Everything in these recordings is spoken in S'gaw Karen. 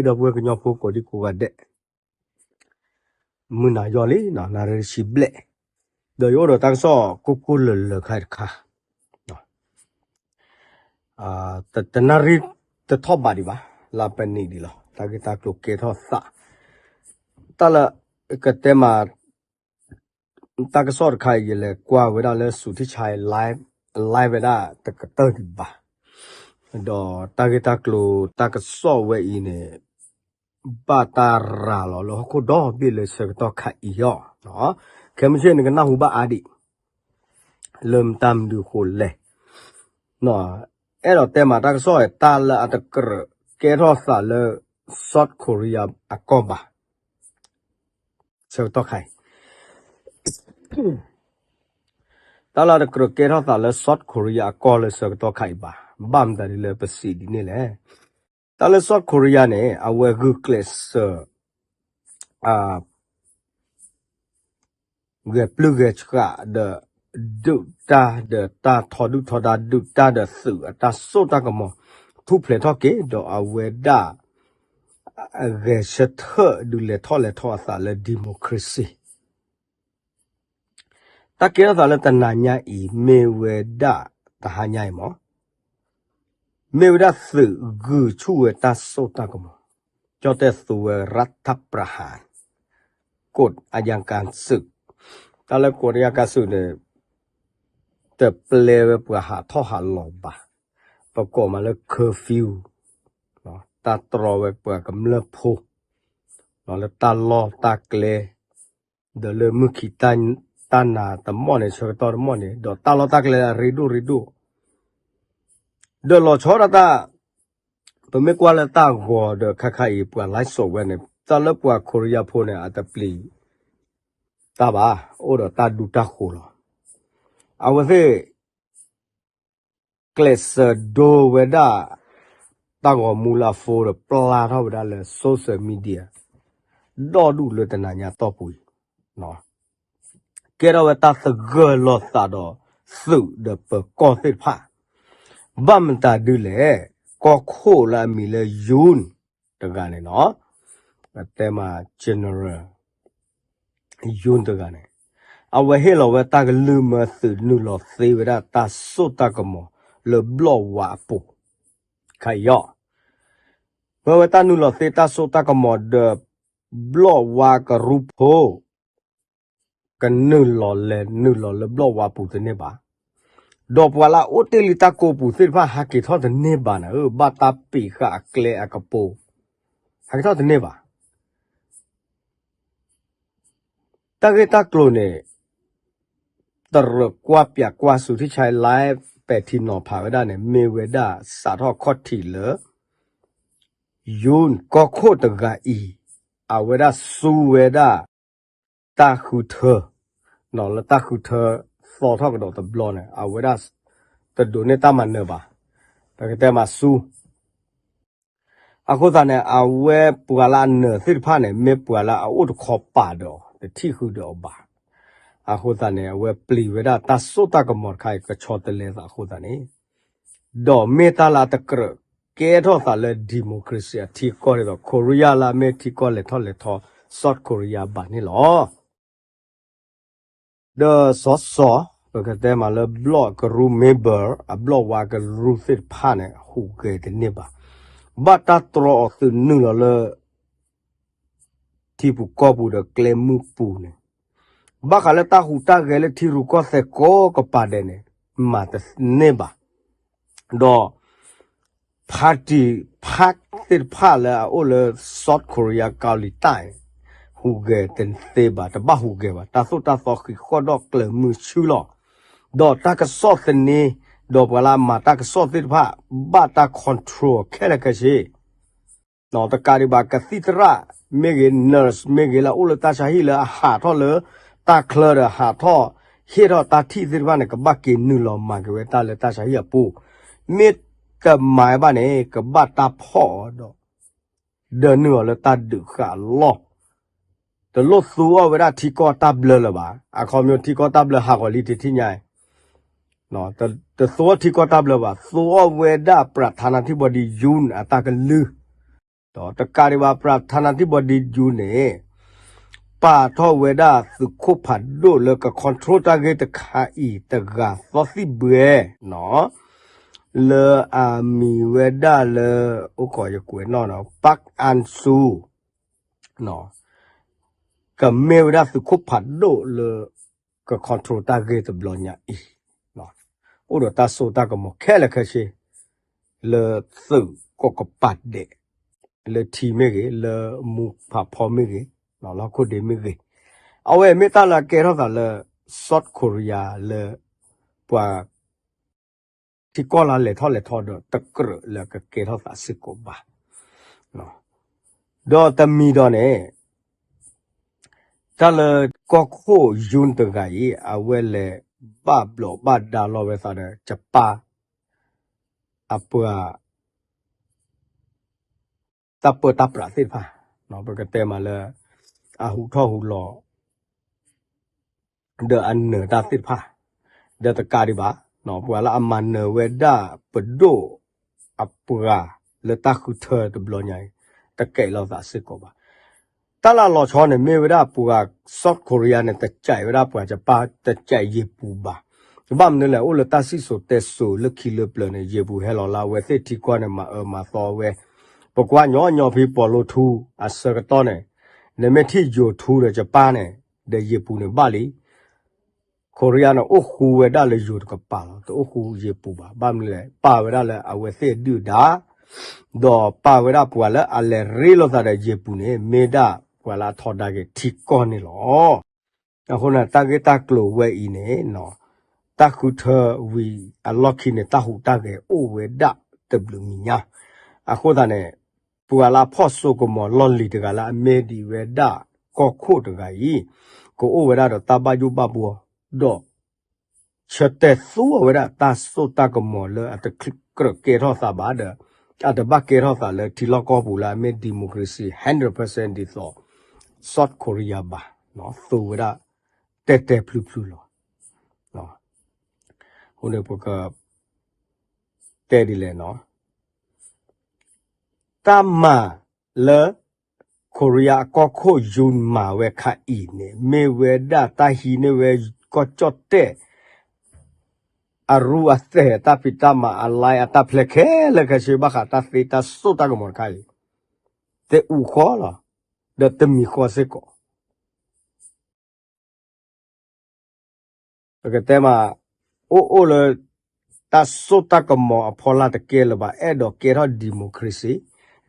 ဒီပုၢ်ဝဲၢ်ကညီဖိကိးဒံကိးဂၤဒဲး, မုၢ်နၤယီၢ်လံနီၤ, နၣ်ရံၣ်ဆံဘျဲၣ်, ဒီးယအိၣ်ဒီးတၢ်ကစီၣ်ကိၢ်ကိၢ်လၢၤလၢၤခါအံၤတခါ, တနၣ်ရံၣ်တထီၣ်ဘးဒံးဘၣ်, လၢပနံးဒံးလီၤ, တၢ်ဂ့ၢ်တၢ်ကျိၤကဲထီၣ်သး, တၢ်လၢကတဲမး တၢ်ကစီၣ်တခါအံၤ ယလဲၤကွၢ်ဝဲဒၣ်လၢ စူၤထံၣ်ဆါ live ဝဲဒၣ်တကတၢၢ်ဒံးဘၣ်, ဒီးတၢ်ဂ့ၢ်တၢ်ကျိၤတၢ်ကစီၣ်ဝဲအံၤန့ၣ် ဘၣ်တၢ်ရၤလီၤလၢဟီၣ်ခိၣ်ဒီဘ့ၣ်လၢဆၢကတီၢ်ခါအံၤလီၤ. ခဲမုၢ်ဆ့ၣ်နကနၢ်ဟူဘၣ်အါဒံး လၢမတၤမနုၤအဃိလဲၣ်. အဲၣ်ဒိးတဲမးတၢ်ကစီၣ် တၢ်လၢအတကြၢးကဲထီၣ်သးလၢ South Korea အကီၢ်ဘၣ်. ဆၢကတီၢ်ခါအံၤ တၢ်လၢအတကြၢးကဲထီၣ်သးလၢ South Korea အကီၢ်လၢဆၢကတီၢ်ခါအံၤဘၣ်. ဘၣ်မတၤဒ်လၢပစံးဒ်န့ၣ်လဲၣ်. တၢ်လၢ South Korea န့ၣ် အဝဲဂုာ်ကျဲးစၢး ဂဲၤပျုၢ်ဂဲၤဆှးဒီး ဒုးတၢ်ဒီးတၢ်ထီဒုၣ်ထီဒါဒုးတၢ်ဒီးသုးအတၢ်စိတၢ်ကမီၤ ထူၣ်ဖျဲးထီၣ်က့ၤ ဒီးအဝဲဒၣ် ဂဲၤဆၢထၢၣ်ဒုးလဲၤထီၣ်လဲၤထီအသးလၢ democracy တၢ်ကဲထီၣ်သးလၢတနၤညါအံၤ မ့ၢ်ဝဲဒၣ်တဟါညါအံၤမး မ့ၢ်ဝဲဒၣ်သုးဂုာ်ဆူၣ်ဝဲတၢ်စိတၢ်ကမီၤ, ကၠီၣ်တဲၣ်သူဝဲ ရတ်ฐประหาร กฎอัยการศึก တၢ်လၢ กฎอัยการศึก န့ၣ် တပျဲဝဲပှၤဟးထီၣ်ဟးလီၤဘၣ်. ပကိးမးလၢ curfew တၢ်တြီဝဲပှၤကမျၢၢ်ဖိ လၢတၢ်လီၢ်တၢ်ကျဲ ဒီးလၢမုၢ်ခံ တၢ်နၤတမီၢ်န့ၣ် ဆၢကတီၢ်တမီၢ်န့ၣ် ဒီးတၢ်လီၢ်တၢ်ကျဲအရ့ဒိၣ်ရ့ဒိၣ် ဒီးလီၤဆီဒၣ်တၢ် ပမ့ၢ်ကွၢ်လၢတၢ်ဂီၤဒီးခါခါအံၤ ပှၤ live စိးဝဲန့ၣ် တၢ်လၢပှၤ Korea ဖိန့ၣ် အတပျံၤတၢ်ဘၣ်, အိၣ်ဒီးတၢ်ဒူတၢ်ဃိၤလီၤ. အဝဲသ့ၣ် ကျဲးစၢးဒိဝဲဒၣ် တၢ်ဂီၤမူလၢအ phone ဒီးပျၢ်ထီၣ်ဝဲဒၣ်လၢ social media ဒီဒူၣ်လၢတနၤညါတီၢ်ပူၤအံၤ ကဲထီၣ်ဝဲတၢ်သဂၢၢ်လီၤသးဒီးသုးဒီးပၢၤကီၢ်သ့ၣ်တဖၣ်, ဘၣ်မတၤဒ်လဲၣ်, ကီၢ်ခိၣ်လၢအမံၤလၢ Yoon တဂၤန့ၣ်လီၤ. ပတဲမး General Yoon တဂၤန့ၣ် အဝဲဟ့ၣ်လီၤဝဲတၢ်ကလုၢ်မၢသုးနုာ်လီၤသ့ဝဲဒၣ် တၢ်စိတၢ်ကမီၤလၢဘျီၣ်ဝါအပူၤ ခါအံၤအီၤ, မၢဝဲတၢ်နုာ်လီၤသ့တၢ်စိတၢ်ကမီၤဒီး ဘျီၣ်ဝါကရူၢ်ဖိ ကနုာ်လီၤလဲၤနုာ်လီၤလၢဘျီၣ်ဝါပူၤတန့ၢ်ဘၣ်, ဒီးပှၤလၢအအိၣ်တ့ၢ်လံတၢ်ကိးပူၤသ့ၣ်တဖၣ် ဟးက့ၤထီၣ်တန့ၢ်ဘၣ်န့ၣ် ဘၣ်တၢ်ပံးဃာ်အကျဲအကပိၤ ဟးက့ၤထီၣ်တန့ၢ်ဘၣ်. တၢ်ဂ့ၢ်တၢ်ကျိၤန့ၣ် တရၢၣ်ကွၢ်ပၠးကွၢ် စူၤထံၣ်ဆါ live ပဲာ်ထံနီၤဖးဝဲဒၣ်န့ၣ် မ့ၢ်ဝဲဒၣ်စးထီၣ်ခီၣ်ထံးလၢ Yoon ကီၢ်ခိၣ်တဂၤအံၤ အဝဲဒၣ်စူဝဲဒၣ် တၢ်ဃုထၢ, လၢတၢ်ဃုထၢသီထီၣ်ကဒီးတဘျီန့ၣ် အဝဲဒၣ်တဒိးန့ၢ်တၢ်မၤနၢၤဘၣ်, ပကတဲမးစူ အဃိသတးန့ၣ် အဝဲပှၤလၢအနၢၤသ့ၣ်တဖၣ်န့ၣ် မ့ၢ်ပှၤလၢအအိၣ်တခီပၤဒီး တထံၣ်ဃုာ်ဒီးအီၤဘၣ်. အဃိသတးန့ၣ် အဝဲပျံၤဝဲဒၣ်တၢ်စိတၢ်ကမီၤတခါအံၤ ကဆီတလဲသးအဃိသတးန့ၣ် ဒီးမ့ၢ်တၢ်လၢအတကြၢးကဲထီၣ်သးလၢ democracy အထံအကီၢ်န့ၣ်ဒီး Korea လၢအမ့ၢ်ထံကီၢ်လဲၤထီၣ်လဲၤထီ South Korea ဘၣ်န့ၣ်လီၤ. ဒီးစီၤစီၤ ပကတဲမးလၢဘျီၣ်ကရူၢ် member အဘျီၣ်ဝါကရူၢ်သ့ၣ်တဖၣ်န့ၣ် ဟူးဂဲၤတန့ၢ်ဘၣ်. ဘၣ်တၢ်တြီအီၤသုးနုာ်လီၤလၢ ထံပူၤကီၢ်ပူၤဒီးကျဲမုၢ်ပူၤန့ၣ် ဘၣ်ဃးလၢတၢ်ဟူးတၢ်ဂဲၤလၢထံရူၢ်ကီၢ်သဲးကိးကပၤဒဲးန့ၣ် မၤတန့ၢ်ဘၣ်. ဒီး party park သ့ၣ်တဖၣ်လၢအအိၣ်လၢ South Korea ကီၤလံၤတၢ် ဟူးဂဲၤတသ့ဘၣ်, တဘၣ်ဟူးဂဲၤဘၣ်, တၢ်သိၣ်တၢ်သီဃံးဃီၣ်ဒီးကျၢၤမုဆူလီၤ. ဒီးတၢ်ကစီၣ်သန့ ဒီးပှၤလၢအမၤတၢ်ကစီၣ်သ့ၣ်တဖၣ် ဘၣ်တၢ် control ခဲလၢာ်ခဲဆ့ တကးဒံးဘၣ် ကသံၣ်သရၣ်မ့ၢ်ဂ့ၤ nurse မ့ၢ်ဂ့ၤ လၢအအိၣ်လၢတၢ်ဆါဟံၣ်လၢအဟးထီၣ်လၢတၢ်ချၢဒီးဟးထီၣ်ဟ့ၣ်ထီၣ်တၢ်ထံၣ်သ့ၣ်တဖၣ်န့ၣ် ကဘၣ်က့ၤနုာ်လီၤမၤက့ၤဝဲတၢ်လၢတၢ်ဆါဟံၣ်အပူၤ, မ့ၢ်တမၤဘၣ်န့ၣ် ကဘၣ်တၢ်ဖီၣ်အီၤဒီး ဒၢနုာ်အီၤလၢတၢ်ဒုးဃာ်အလီၢ် တလိၣ်သူအီၤဝဲဒၣ်ထံကီၢ်တၢ်ဘျၢလၢၤဘၣ်. အခီပညီထံကီၢ်တၢ်ဘျၢဟးဂီၤလံတထံၣ်ညါအံၤ တသူအီၤထံကီၢ်တၢ်ဘျၢဘၣ်, သူအီၤဝဲဒၣ် ပြဌာနာธิบดี Yoon အတၢ်ကလုၢ် ဒီးတကးဒံးဘၣ် ပြၢထါနါထံဘီဒံယူန့ၣ် ပာ်ထီၣ်ဝဲဒၣ်သုးခိၣ်ဖးဒိၣ်လၢက control တၢ်ဂ့ၢ်တခါအံၤ တဂၤသီသံၣ်ဘှဲနီၤ လၢအမံၤဝဲဒၣ်လၢ အိၣ်ခိးယကွဲးနီၣ်နီၤ ပၢ်အၣ်စူ ကမ့ၢ်ဝဲဒၣ်သုးခိၣ်ဖးဒိၣ်လၢ က control တၢ်ဂ့ၢ်တဘျီညါအံၤ အိၣ်ဒီးတၢ်စိတၢ်ကမီၤခဲလၢာ်ခဲဆ့ လၢသုးကီၢ်ကပၤဒဲး လၢထံမ့ၢ်ဂ့ၤ လၢမူဖးဖီမ့ၢ်ဂ့ၤ လီၢ်ခိၣ်ဒ့မ့ၢ်ဂ့ၤ အဝဲမ့ၢ်တၢ်လၢအကဲထီၣ်သးလၢ South Korea လၢ ပှၤ ထံကီၢ်လၢလဲၤထီၣ်လဲၤထီဒီးတကြၢးလၢကကဲထီၣ်သးစ့ၢ်ကီးဘၣ်. ဒီးတမံၤဒီးန့ၣ် တၢ်လၢကီၢ်ခိၣ် Yoon တဂၤအံၤ အဝဲလဲၤဘၣ်ဘျီးဘၣ်ဒါလီၤဝဲသးဒီး ကပၢ် အပှၤ တၢ်ပၢတၢ်ပြးသ့ၣ်တဖၣ် ပကတဲမးလၢ အဟူးထီၣ်ဟူးလီၤ ဒီးအနၢၤတၢ်သ့ၣ်တဖၣ် ဒီးတကးဒံးဘၣ် ပှၤလၢအမၤနၢၤဝဲဒၣ်ပဒိၣ်အပှၤလၢတၢ်ဃုထၢတဘျီညါအံၤ တကဲးလိာ်သးစ့ၢ်ကီးဘၣ်. တၢ်လၢအလီၤဆီန့ၣ် မ့ၢ်ဝဲဒၣ်ပှၤ South Korea န့ၣ် တကဲးဝဲဒၣ်ပှၤကပၢ် တကဲးယ့ၢ်ပူၤဘၣ်. ဘၣ်မနုၤလဲၣ် အိၣ်လၢတၢ်စံၣ်စိၤတဲစိၤလၢခံလၢပျၢၤန့ၣ် ယ့ၢ်ပူၤဟဲလီၤလၢအဝဲသ့ၣ်ထံကီၢ်န့ၣ် မၤအၢမၤသီဝဲ ပကွၢ်ညီညီဖဲပီၤလိထူအဆၢကတီၢ်န့ၣ် နမ့ၢ်ထံၣ်ယိၤထူဒီးကပၢ်န့ၣ် ဒီးယ့ၢ်ပူၤန့ၣ်ဘၣ်လံ Korea န့ၣ် အိၣ်ဃူဝဲဒၣ်လၢယိၤတကပၤလီၤ. တအိၣ်ဃူယ့ၢ်ပူၤဘၣ်. ဘၣ်မနုၤလဲၣ် ပာ်ဝဲဒၣ်လၢအဝဲသ့ၣ်အဒုၣ်အဒါ ဒီးပာ်ဝဲဒၣ်ပှၤလၢအလဲၤရ့လိာ်သးဒီးယ့ၢ်ပူၤန့ၣ် မ့ၢ်ဒၣ်ပှၤလၢအထီဒါက့ၤထံကီၢ်န့ၣ်လီၤ. အဃိန့ၣ် တၢ်ဂ့ၢ်တၢ်ကျိၤဝဲအံၤန့ၣ် တၢ်ဃုထၢဝံၤအလီၢ်ခံန့ၣ် တၢ်ဟူးတၢ်ဂဲၤအိၣ်ဝဲဒၣ်တဘျုးမံၤညါ. အဃိသတးန့ၣ် ပှၤလၢအဖီၣ်စိကမီၤလီၢ်လံၤတဂၤလၢအမ့ၢ်ဒံးဝဲဒၣ်ကီၢ်ခိၣ်တဂၤအံၤ ကအိၣ်ဝဲဒၣ်ဒီးတၢ်ဘၣ်ယိၣ်ဘၣ်ဘှီ ဒီး ဆၢတဲာ်သူအီၤဝဲဒၣ်တၢ်စိတၢ်ကမီၤလၢအတကြၢးကဲထီၣ်သးဘၣ်ဒီး အတဘၣ်ကဲထီၣ်သးလၢထံလီၢ်ကီၢ်ပူၤလၢအမ့ၢ် democracy hundred percent ဒ်သိး South Korea ဘၣ်. သူဝဲဒၣ် တဲာ်တဲာ်ဖျုးဖျုးလီၤ. အဃိန့ၣ်ပက တဲဒ်လဲၣ်နီၤ တၢ်မၤလၢ Korea အကီၢ်ခိၣ် Yoon မၤဝဲခါအံၤန့ၣ် မ့ၢ်ဝဲဒၣ်တၢ်ဟံးန့ၢ်ဝဲကီၢ်ကၠီၣ်တဲၣ် အရူအသဲး တၢ်ဖံးတၢ်မၤ အလါအတၢ်ဖျဲခဲလၢာ်ခဲဆ့ ဘၣ်ဃးတၢ်သ့တၢ်စိတၢ်ကမီၤတခါအံၤ တအူဃီလီၤ ဒီးတမံၤဃီစ့ၢ်ကီး ပကတဲမး အိၣ်အိၣ်လၢ တၢ်စိတၢ်ကမီၤအဖီလာ်တကဲလၢၤဘၣ် အဲၣ်ဒိးကဲထီၣ် democracy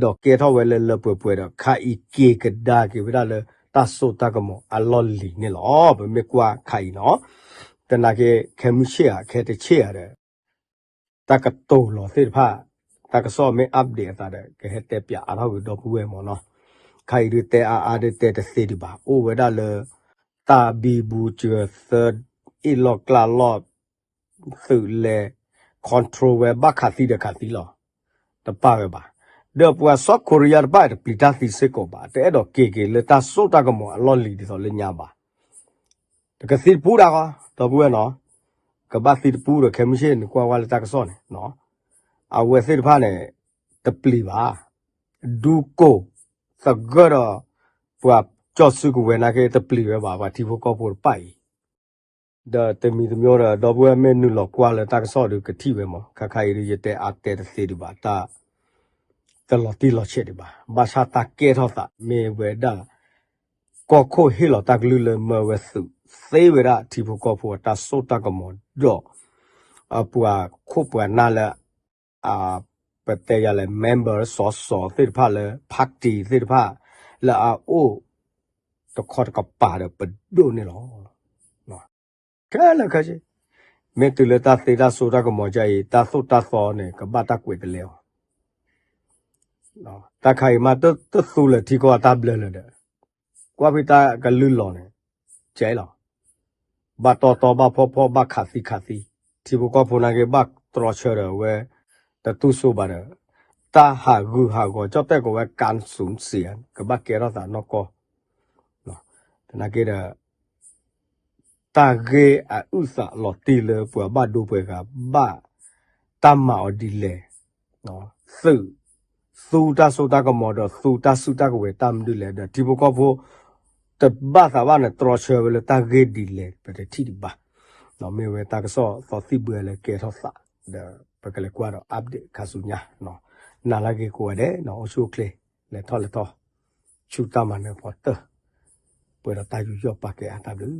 ဒီးကဲထီၣ်ဝဲလၢလၢပှဲၤပှဲၤဒီး ခါအံၤက့ၤကဒါက့ၤဝဲဒၣ်လၢတၢ်စိတၢ်ကမီၤအလီၢ်လံၤန့ၣ်လီၤ. ပမ့ၢ်ကွၢ်ခါအံၤနီၤ သနာ်က့ ခဲမုၢ်ဆ့ၣ်ဧါ ခဲတဆ့ၣ်ဧါဒီး တၢ်ကတိၤလီၤသ့ၣ်တဖၣ် တၢ်ကစီၣ်မ့ၢ် update အသးဒီး ကဟဲတဲပၠးအါထီၣ်က့ၤဒီပုၢ်ဝဲၢ်မးနီၤ. ခါအံၤဒုးတဲအါအါဒုးတဲတသ့ဒံးဘၣ် အိၣ်ဝဲဒၣ်လၢ တၢ်ဘံဘူစၢၤသၢ အ့ၣ်လီၢ်ကျၢ်လီၢ် သုးလဲၤ control ဝဲဘၣ်ခးသံဒီးခးသံလီၤ. တပာ်ဝဲဘၣ်. ဒီးပှၤ South Korea တဖၣ်တပျံၤတၢ်သံစ့ၢ်ကီးဘၣ် တအဲၣ်ဒိးက့ၤက့ၤလၢတၢ်စိတၢ်ကမီၤအလီၢ်လံၤဒ်သိးလၢညါဘၣ် တကသံတပူၤဒၣ်ဃီ ဒီပုၢ်ဝဲၢ်နီၤ ကဘၣ်သံတပူၤဒီး ခဲမုၢ်ဆ့ၣ်န့ၣ်ကွၢ်ဝဲလၢတၢ်ကစီၣ်န့ၣ် အဝဲသ့ၣ်တဖၣ်န့ၣ် တပျံၤဘၣ် ဒူကိၢ်သဂၢၢ်ဒီး ပှၤကၠီၣ်စုကဝဲၤနာ်က့ တပျံၤဝဲဘၣ် ပှၤထံဖိကီၢ်ဖိတဖၣ်အံၤ ဒီးတမံၤတမံၤဒီး ဒီပုၢ်ဝဲၢ်မ့ၢ်နုာ်လီၤကွၢ်လၢတၢ်ကစီၣ်ဒီးကထံၣ်ဝဲမး ခါခါအံၤဒီး ယတဲအါတဲတသ့ဒံးဘၣ် တၢ် တလီၤတံၢ်လီၤဆဲးဒံးဘၣ် ဘၣ်ဆၣ်တၢ်ကဲထီၣ်သးမ့ၢ်ဝဲဒၣ် ကီၢ်ခိၣ်ဟ့ၣ်လီၤတၢ်ကလုၢ်လၢမၢဝဲသုး သ့ဝဲဒၣ်ထံဖိကီၢ်ဖိအတၢ်စိတၢ်ကမီၤဒီး အပှၤခိၣ်ပှၤနၢ်လၢ အ ပတဲယၤလဲၣ် member စီၤစီၤသ့ၣ်တဖၣ်လၢ party သ့ၣ်တဖၣ် လၢအအိၣ် တခီတကပၤဒီးပဒိၣ်န့ၣ်လီၤ. ခဲလၢာ်ခဲဆ့ မ့ၢ်တုၤလၢတၢ်သ့တၢ်စိတၢ်ကမီၤဒ်အံၤ တၢ်သိၣ်တၢ်သီန့ၣ် ကဘၣ်တၢ်ကွဲးတလဲအီၤ တၢ်ခါအံၤမးတသူလၢာ်ထံကီၢ်အတၢ်ဘျၢလၢၤဒီး ကွၢ်ဖဲတၢ်ကလုၢ်လီၤန့ၣ် ကဲလီၤ ဘၣ်တီတီဘၣ်ဖီဖီဘၣ်ခးသံခးသံ ထံဖိကီၢ်ဖိနာ်က့ ဘၣ်တြီဆၢဒီးဝဲ တတူၢ်စိဘၣ်ဒီး တၢ်ဟးဂူာ်ဟးဂီၤ ကၠီၣ်တဲၣ်ကိးဝဲ ကၣ်စူၣ်စံၣ် ကဘၣ်ကဲထီၣ်သးနီၢ်ကီၢ် သနာ်က့ဒီး တၢ်ဂ့ၢ်အအုၣ်သးလီၤတံၢ်လၢပှၤဘၣ်ဒိပှဲၤဂၤ ဘၣ်တၢ်မၤအီၤဒ်လဲၣ် သုး သူတၢ်စိတၢ်ကမီၤဒီးသူတၢ်စုတၢ်ကဝဲၤတၢ်မနုၤလဲၣ်ဒီး ထံဖိကီၢ်ဖိ တဘၣ်သးဘၣ်န့ၣ် တြီဆၢဝဲလၢတၢ်ဂ့ၢ်ဒ်လဲၣ် ပတထံၣ်ဒံးဘၣ်. မ့ၢ်ဝဲတၢ်ကစီၣ်သီသံၣ်ဘှဲလၢကဲထီၣ်သး ဒီးပကလဲၤကွၢ်ဒီး update ခါဆူညါ, နၤလၢအဂ့ၤကိးဂၤဒဲး အိၣ်ဆူၣ်အိၣ်ချ့ လဲၤထီၣ်လဲၤထီၣ် ဆူတၢ်မၤနၢၤဖီတၢၢ် ပှဲၤဒီးတၢ်ယူးယီၣ်ပာ်ကဲအါတၢ်ဘျုး